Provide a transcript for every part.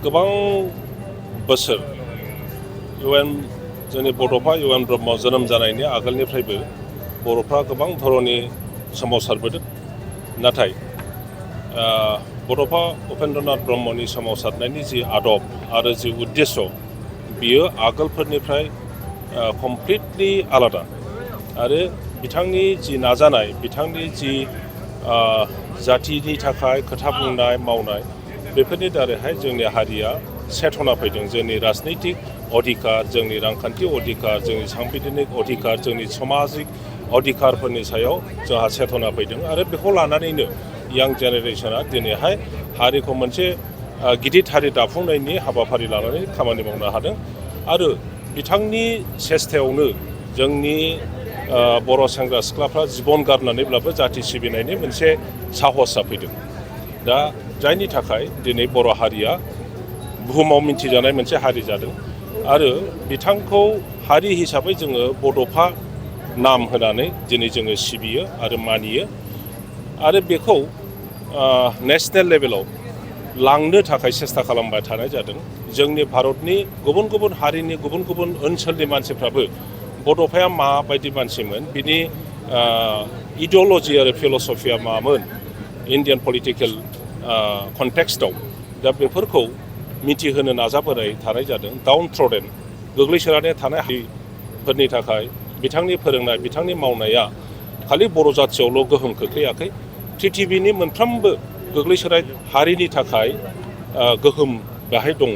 गोबां बोसोर जोंनि बड'फा UN ब्रह्म जोनोम जानायनि आगोलनिफ्रायबो बर'फ्रा गोबां धरनि सोमावसारबोदों। नाथाय बड'फा उपेन्द्रनाथ ब्रह्मनि सोमावसारनायनि जि आदब आरो जि उद्देश्य बियो आगोलफोरनिफ्राय कमप्लिटलि आलादा आरो बिथांनि जि नाजानाय बिथांनि जि जातिनि थाखाय खोथा बुंनाय मावनाय बेफोरनि दारैहाय जोंनि हारिया सेथना फैदों। जोंनि राजनैतिक अधिकार, जोंनि रांखान्थि अधिकार, जोंनि सांबिधानिक अधिकार, जोंनि समाजिक अधिकारफोरनि सायाव जोंहा सेथना फैदों आरो बेखौ लानानैनो यां जेनेरेशना दिनैहाय हारिखौ मोनसे गिदिर हारि दाफुंनायनि हाबाफारि लानानै खामानि मावनो हादों आरो बिथांनि सेस्थायावनो जोंनि बर' सेंग्रा सिख्लाफ्रा जिबन गारनानैब्लाबो जाति सिबिनायनि मोनसे साहसआ फैदों। दा जायनि थाखाय दिनै बर' हारिया बुहुमाव मिन्थिजानाय मोनसे हारि जादों आरो बिथांखौ हारि हिसाबै जोङो बड'फा नाम होनानै दिनै जोङो सिबियो आरो मानियो आरो बेखौ नेशनेल लेभेलाव लांनो थाखाय सेस्था खालामबाय थानाय जादों। जोंनि भारतनि गुबुन गुबुन हारिनि गुबुन गुबुन ओनसोलनि मानसिफ्राबो बड'फाया माबायदि मानसिमोन बिनि इडिअल'जि आरो फिल'सफिया मामोन इन्डियान पलिटिकेल कन्टेक्स्टआव दा बेफोरखौ मिथिहोनो नाजाबोनाय थानाय जादों। डाउन थ्रडेन गोग्लैसोनानै थानाय हारिफोरनि थाखाय बिथांनि फोरोंनाय बिथांनि मावनाया खालि बर' जाथियावल' गोहोम खोख्लैयाखै, पृथिबिनि मोनफ्रोमबो गोग्लैसोनाय हारिनि थाखाय गोहोम बेहाय दङ।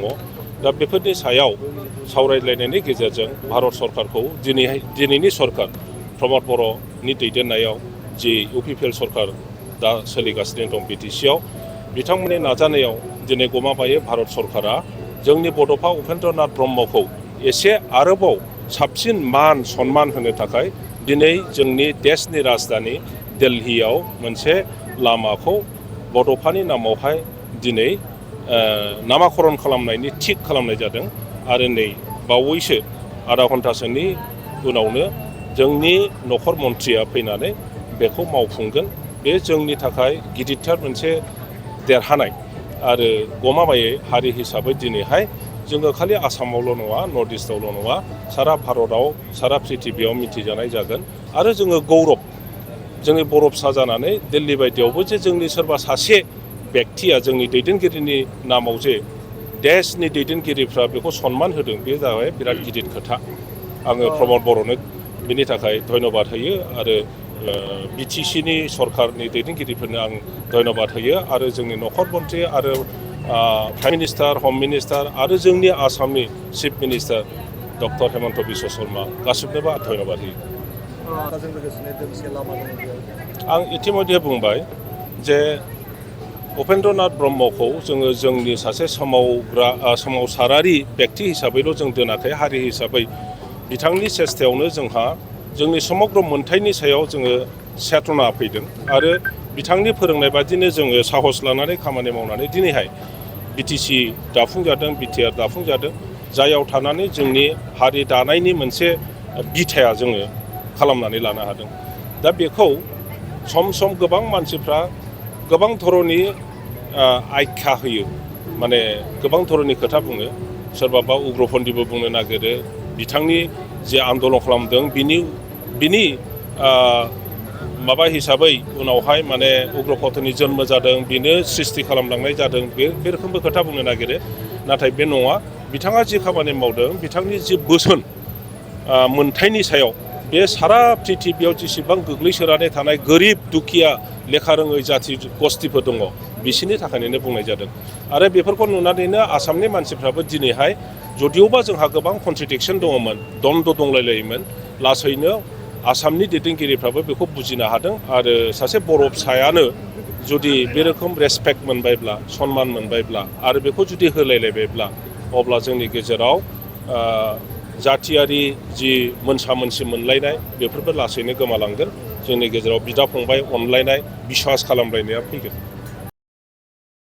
दा बेफोरनि सायाव सावरायलायनायनि गेजेरजों भारत सरकारखौ दिनैनि सरकार प्रमद बर'नि दैदेननायाव जि UPPL सरकार दा सोलिगासिनो दं BTCआव बिथांमोननि नाजानायाव दिनै गमामायै भारत सरकारा जोंनि बड'फा उपेन्द्रनाथ ब्रह्मखौ एसे आरोबाव साबसिन मान सन्मान होनो थाखाय दिनै जोंनि देशनि राजधानि दिल्लीयाव मोनसे लामाखौ बड'फानि नामावहाय दिनै नामाकरन खालामनायनि थिग खालामनाय जादों आरो नै बावैसो आधा घन्टासोनि उनावनो जोंनि नखर मन्थ्रिया फैनानै बेखौ मावफुंगोन। बे जोंनि थाखाय गिदिरथार मोनसे देरहानाय आरो गमामायै हारि हिसाबै दिनैहाय जोङो खालि आसामावल' नङा, नर्थ इस्टआवल' नङा, सारा भारतआव सारा पृथिबियाव मिथिजानाय जागोन आरो जोङो गौरब जोंनि बर' फिसा जानानै दिल्ली बायदियावबो जे जोंनि सोरबा सासे बेक्तिया जोंनि दैदेनगिरिनि नामाव जे देशनि दैदेनगिरिफ्रा बेखौ सन्मान होदों बे जाबाय बिराद गिदिर खोथा। आङो प्रमद बर'नो बिनि थाखाय धन्यबाद होयो आरो BTCनि सरकारनि दैदेनगिरिफोरनो आं धन्यबाद होयो आरो जोंनि नखर मन्थ्रि आरो प्राइम मिनिस्टार, हम मिनिस्टार आरो जोंनि आसामनि chief minister doctor Himanta Biswa Sarma गासिबनोबो धन्यबाद होयो। आं इतिमध्ये बुंबाय जे उपेन्द्रनाथ ब्रह्मखौ जोङो जोंनि सासे सोमावसारारि बेक्ति हिसाबैल' जों दोनाखै, हारि हिसाबै बिथांनि सेस्थायावनो जोंहा जोंनि समग्र मोन्थाइनि सायाव जोङो सेथना फैदों आरो बिथांनि फोरोंनाय बादिनो जोङो साहस लानानै खामानि मावनानै दिनैहाय BTC दाफुंजादों, BTR दाफुंजादों, जायाव थानानै जोंनि हारि दानायनि मोनसे बिथाया जोङो खालामनानै लानो हादों। दा बेखौ सम सम गोबां मानसिफ्रा गोबां धरनि आख्या होयो, माने गोबां धरनि खोथा बुङो। सोरबाबा उग्रपन्थीबो बुंनो नागिरो, बिथांनि जे आन्दलन खालामदों बिनि माबा हिसाबै उनावहाय माने उग्रपन्थीनि जन्म जादों, बेनो सृष्टि खालामलांनाय जादों, बे रोखोमबो खोथा बुंनो नागिरो। नाथाय बे नङा, बिथाङा जि खामानि मावदों, बिथांनि जि बोसोन मोन्थाइनि सायाव बे सारा पृथिबियाव जेसेबां गोग्लैसोनानै थानाय गोरिब दुखिया लेखा रोङै जाथि गस्थिफोर दङ बिसोरनि थाखायनो बुंनाय जादों आरो बेफोरखौ नुनानैनो आसामनि मानसिफ्राबो दिनैहाय जदिअबा जोंहा गोबां कन्ट्रडिक्सन दङमोन, द्वन्द्व दंलायलायोमोन, लासैनो आसामनि दैदेनगिरिफ्राबो बेखौ बुजिनो हादों आरो सासे बर' फिसायानो जुदि बे रोखोम रेसपेक्ट मोनबायब्ला, सन्मान मोनबायब्ला आरो बेखौ जुदि होलायलायबायब्ला अब्ला जोंनि गेजेराव जाथियारि जि मोनसा मोनसि मोनलायनाय बेफोरबो लासैनो गोमालांगोन। जोंनि गेजेराव बिदा फंबाय अनलायनाय, बिश्वास खालामलायनाया फैगोन।